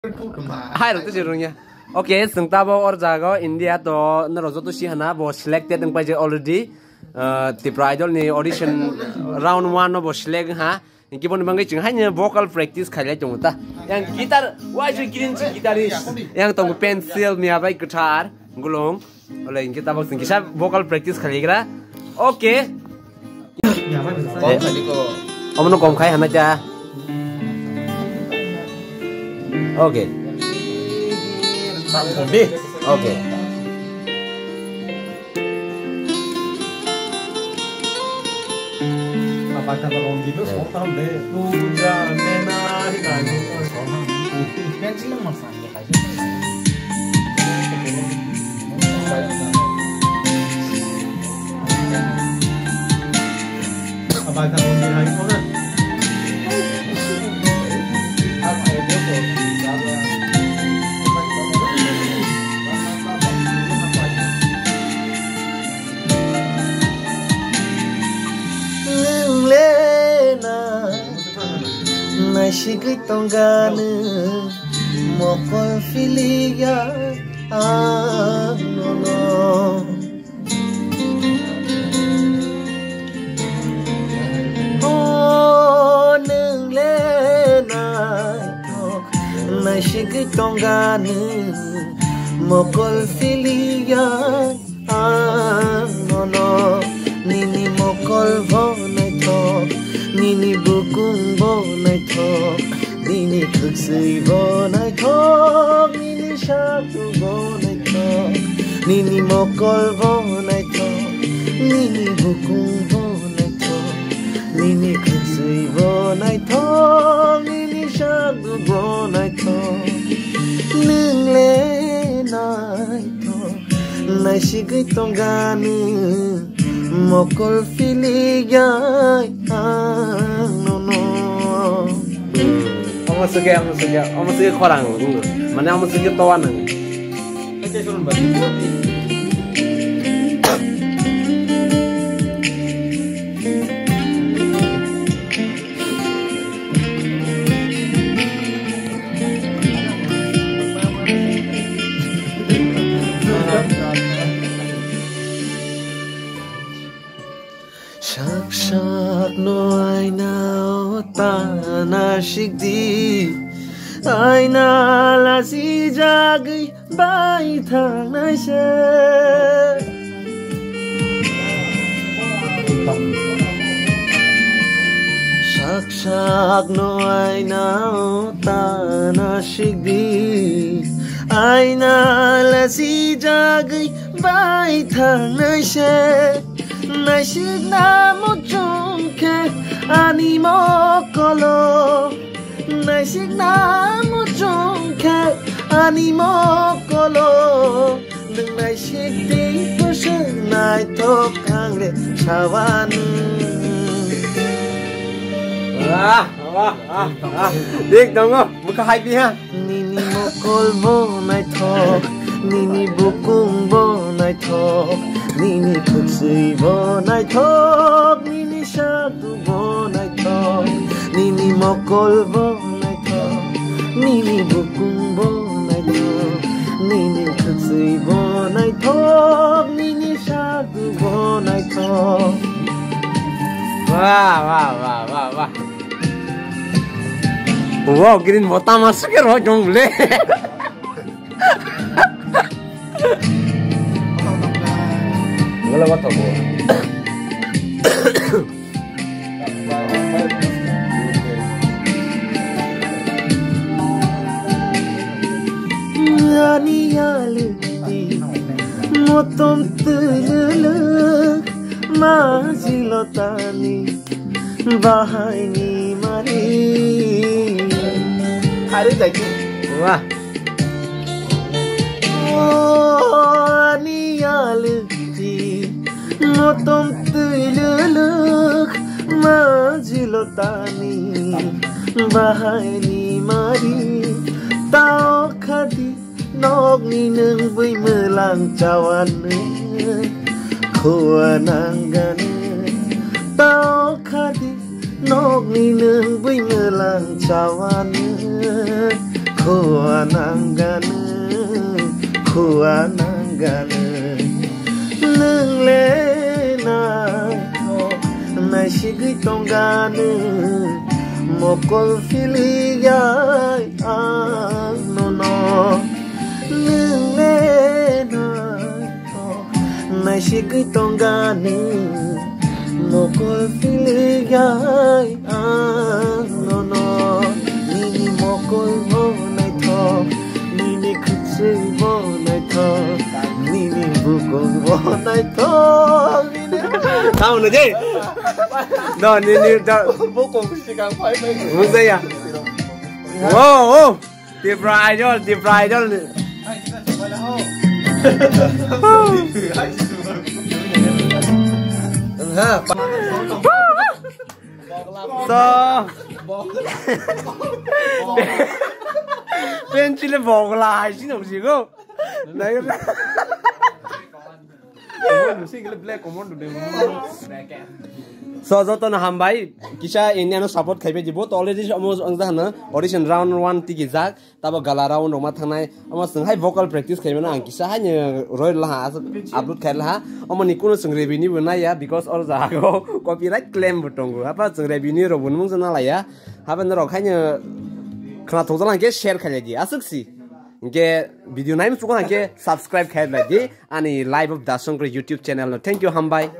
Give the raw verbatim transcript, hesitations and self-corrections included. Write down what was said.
Hai rok tei rungya. Okay, chwng tabok or jago India to norok joto si hana bo selected wng paijak already. Uh, Tipra Idol ni audition round one no bo select ha. Hinkhe boni bagwi chwng haino vocal practice khailai tongo ta. Yang guitar, why is green guitarist? Yang tongo pencil miya bai kwthar gulung. Ole hinkhe tabok chwng kisa vocal practice khailaikra. Okay. Omono kom khai hana cha. Okay. Okay. Nwng le na naisigwi tongani mokol philiya ang nono. O nwng le naithok naisigwi tongani mokol philiya. Ang nono nini mokol bo naithok, nini bukung bo naithok, nini khwksui bo naithok, nini satu bo naithok, nini mokol bo naithok, nini bukung bo naithok, nini khwksui bo naithok, nini satu bo naithok, nwng le naithok. Naisigwi tongani mokol philiya ang nono. Omo sugya, omo sugya, omo sugya khorang, mane omo sugya towa nang. Sak sak no aina o ta nasikdi, aina lasi jagwi bai thangnai se. Sak sak no aina o ta nasikdi, aina lasi jagwi bai thangnai se. Naisikna muchung khe ani mokolo. Naisikna muchung khe ani mokolo, nwng naisik di bwswk naithok ang le sawani. Ah, ah, ah, ah. Dik tongo, bwkha hai piha. Nini mokol bo naithok, nini bukung bo naithok, nini khwksui bo naithok, nini satu bo naithok, nini mokol bo naithok, nini bukung bo naithok, nini khwksui bo naithok, nini satu bo naithok. Wah, wah, wah, wah, wah. Wow, green bo tama suke ro jong le. Wala wata bo. Ani yali ti motom tululu majilo tani. Bahaini mari. Hari lagi. Wah. O ani alukti motom twi luluk majilo tani. Bahaini mari tao khadi. Nokni nwng bui mwlang chawan khua nangani tao khadi. Nokni nwng bui mwlang chawan Khua nangani, khua nangani. Nwng le naithok, naisigwi tongani. Mokol philiya ang nono. Nwng le naithok, naisigwi tongani. Mokol philiya ang nono. Nini mokol bo naithok, nini khwchwi bo naithok, nini bukung bo naithok. Tamo no je. Do nini do. Bukung sikang phai phai. Mujaya. Oh, oh. Tipra Idol, Tipra Idol. Ha. So. Penchile bogla hai si nong si go. Nai. Black commando de. So, jotono hambai, kisa India no support khaibai di, bo to already omo wng jahana audition round one tigi jak, tabo gala round rok ma thangnai, omo swng hai vocal practice khaimano ang kisa hai no roi laha, aswk upload khai laha, omo ni kunu swng revenue bo naiya, because or jago copyright claim bo tongo, hapa swng revenue rok bo nung jana laiya, hapa norok hai no khna thok jala hwnkhe share khai di, aswk si, hwnkhe video nai muchungo hwnkhe subscribe khai di, ani Life of Dasongkri YouTube channel no, thank you, hambai.